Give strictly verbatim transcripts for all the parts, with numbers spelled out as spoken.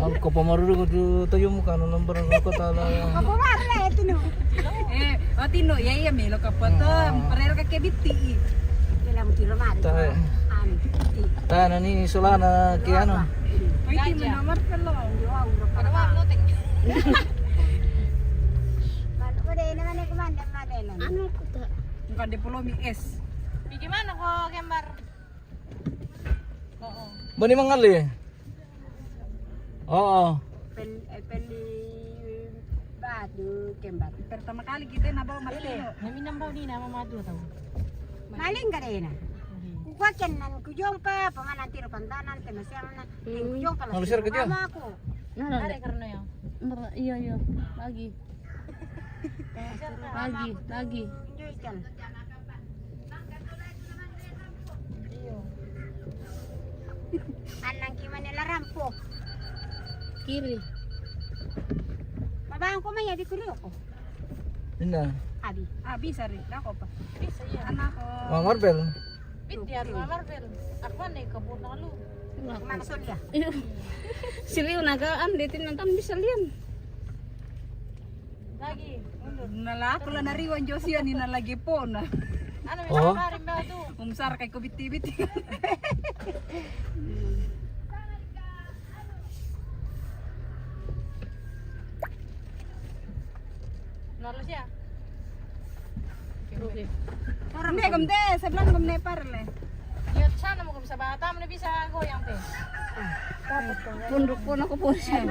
Ako pa marudu ko tu tayo mo ka no number ko tala. Ako ba na ito no. Eh, o tino, iya iya melo ka foto, parero ka kebiti. Kila mo tiro mari. Ta. Ani. Ta na ni Solana ki ano. Oy, tino nomor pelo. Yo auro para ba. Ano ko de na ne kumanda madela. Ano ko ta? Bukan diploma S. Bagaimana ko gambar? Bani mangali. Oo. Pel, eh, peli batu kembar. Pertama kali kita na bawa martillo. Nami nang bawa ni nama madu tau. Maling ka dena. Kukua ken nan kujong pa pamana tiro pantanan te masiang na. Kujong pa. Malu sir kujong. Aku. Ada karena ya. Iya iya. Lagi. Lagi, lagi. Anang ki mane la rampo. Kiri. Mabang ko maya di kurio ko. Ina. Abi. Abi sari, da ko pa. Bisa iya. Anak ko. Mama Marbel. Piti anu Marbel. Aku ane kabur nalu. Mana Solia? Siliu naga an detin nantam bisa lian. Lagi. Nala aku la nariwan Josia ni na lagi pona. Anu mi safari mbau tu. Umsar kai ko biti-biti. Nalu sia. Oke. Orang ne gom de, sebelah gom ne par le. Iya, sana mau bisa batam ne bisa goyang teh. Punduk pun aku pusing.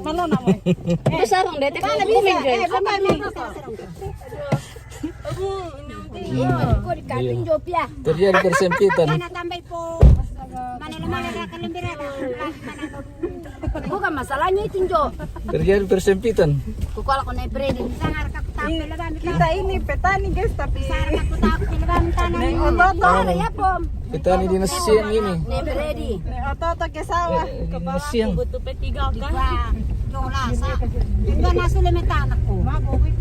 Mana nama? Itu sarung deh, teh. Mana bisa? Eh, bapak mi. Abu, ini. Ko di kantin jopia. Terjadi persempitan. Mana tambah ipo. Mana lemah ada kalembira ada. Bukan masalahnya itu jo. Terjadi persempitan. Kukola ko naik Freddy. Sangar ka kutap leban. Kita ini petani guys tapi. Sangar ka kutap leban tanah. Naik otot. Ada ya pom. Petani di Nasiang ini. Naik Freddy. Naik otot ke sawah. Di Nasiang. Butuh P tiga kan. Jola sa. Enggak nasu leme tanak ko. Mabo wit.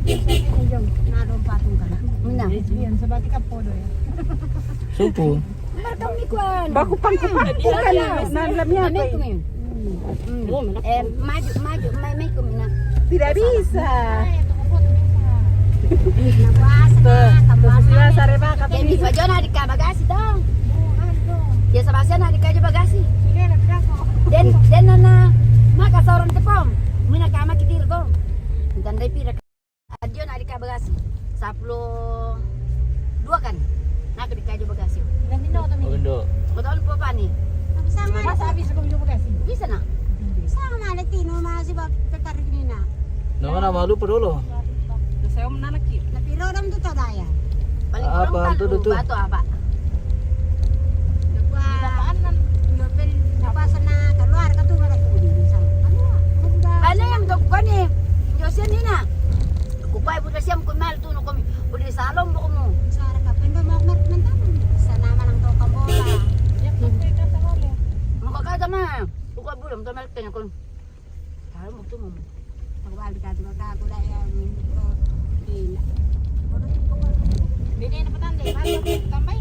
Na dong patung kana. Mina. Yan sabati ka podo ya. Supu. Markam ni kuan. Baku pang kupang. Bukan na lamia pa. Eh, maju, maju, mai, mai kumina. Tidak bisa. Puasa na, tambah na. Puasa reba kata. Kemi bajona di ka bagasi dong. Ya sabasa na di ka bagasi. Den, den nana maka sauran tepom. Mina kama kitir ko. Tandai pira. Adio na di ka bagasi. Sapuluh dua kan? Na ka di ka jo bagasi. Ondo. Betul po pani. Bisa ma. Masa habis ko jo bagasi. Bisa na. Sama na tino ma si ba petar gini na. No mana malu padolo. Saya om nana ki. Na piro dam tu tadaya. Paling kurang apa tu tu? Batu apa? Dua. Dua pel apa sana keluar ka tu mana tu di sana. Anu yang tu ko ni. Josian ni na. Kupai buda siam ko mal tu no komi. Buda salom bo mo. Sara ka pendo mo mer mentang. Sana manang to ka bola. Ya ko pe ka ta wale. Mo ka ta ma. Ko buda mo to mal kenya ko. Salom bo tu mo. Aku balik ka tu ka ko da ya. Bini na patande. Tambay.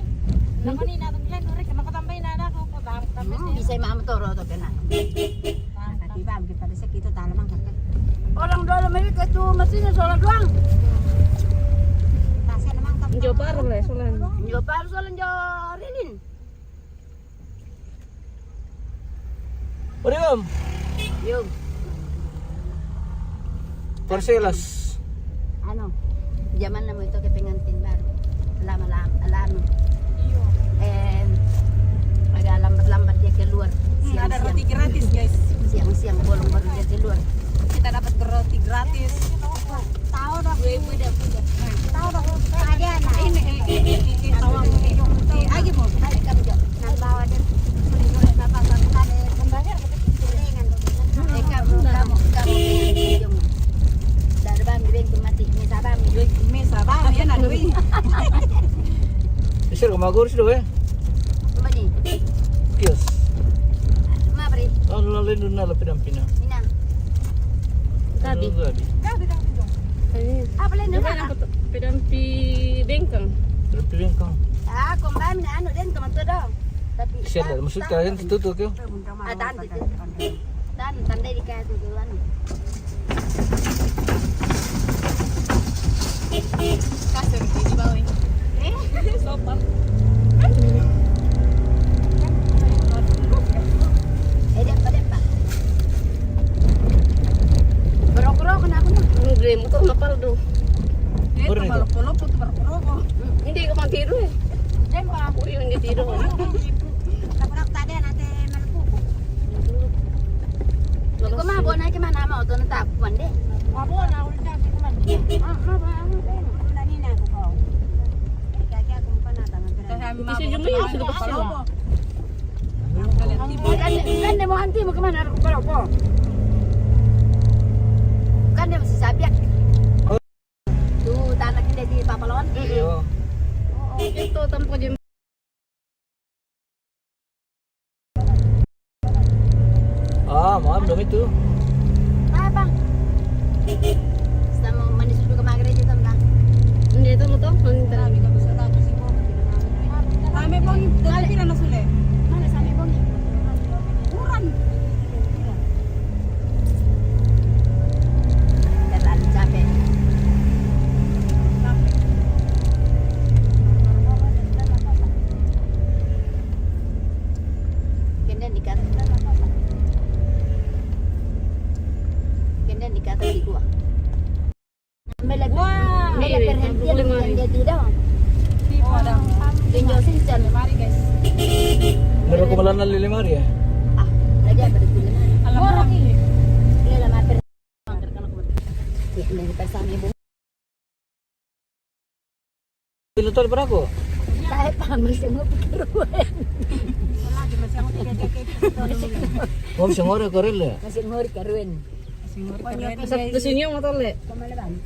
Nako ni na tumlen ore ka nako tambay na da ko ko tambay. Bisa mama toro to kena. Katiba kita bisa kita talamang kakak. Orang dua lama itu tu masihnya soal doang. Tasnya lemang tapi. Njo paru le soal. Njo paru soal njo rilin. Ore om. Yo. Parcelas. Ano? Zaman na mo ito kay pengantin baru. Lama-lama, lama. Iyo. Eh, agak lambat-lambat dia keluar. Hmm, ada roti gratis, guys. Siang-siang bolong baru dia keluar. Kita dapat roti gratis. Tahu dong. Gue udah, udah. Tahu dong. Ada anak. Ini, ini, ini, ini, tahu. Ini, agi mo. Balik kamu, Jo. Nang bawa dia. Bapak, bapak, bapak. Membayar. Eka, kamu, kamu, dari bang, di bengkel mati, ini sabang. Ini sabang, ya, nak duit. Isir ko magurus do eh. Mani. Kios. Ma beri. Ano na lendo na lapidang pina. Ina. Gabi. Gabi. Gabi, gabi, gabi. Apa lendo na? Pedang pi bengkang. Pedang pi bengkang. Ah, kembali na ano din, teman Sudah. Tapi siapa maksud kalian tutup tuh? Ah, tante, tante. Tante, tante di kayak tuh, tuh, anu. Kasur di bawah ini. Eh, sopan. Eh, dia apa, dia apa? Berokok-rokok kenapa, nah? Enggak, mau tuh ngapal tuh. Dia tuh berokok-rokok tuh berokok-rokok. Hindi ko man tiru eh. Diyan pa. Uy, hindi tiru. Tapos ako tayo, ate, malupok. Ikaw, mabo na, kaya manama, o, ito na tapo, mandi. Mabo na, ulit na, ate, mandi. Ah, mabo, ano, tayo. Wala ni na ako, ko. Kaya, kaya, kung pa nata, magkano. Kasi sabi, mabo, ito yung mga palobo. Kan, kan, mo, auntie, mo, kaya manama, palobo. Kan, dia masih sabiak. Tu, tanak kita di Papalon. Iyo. Oo. Ito, tampo din. Ah, maaf dong itu. Apa? Sama manis juga magre dito, Bang. Hindi, ito mo to. Ang Kami pong, dati pila na sule? Mana sa amin pong? Uran. Terlalu capek. Kenden dikata. Kenden dikata di gua. Wah. Mela perhentian yang dia tidak. Di Padang. Tinjau sinchan. Mari, guys. Baru kemalan na lilimari ya? Ah, lagi ada di lilimari. Alam orang. Ini lama per. Ini kita sami bu. Pilotor berako? Saya paham, masih mau pikir. Wala, di masih ako tiga-tiga. Oh, singori ko rin eh. Masih ngori karuen. Masih ngori karuen. Sa gusto niyo mo tole? Pamalaban.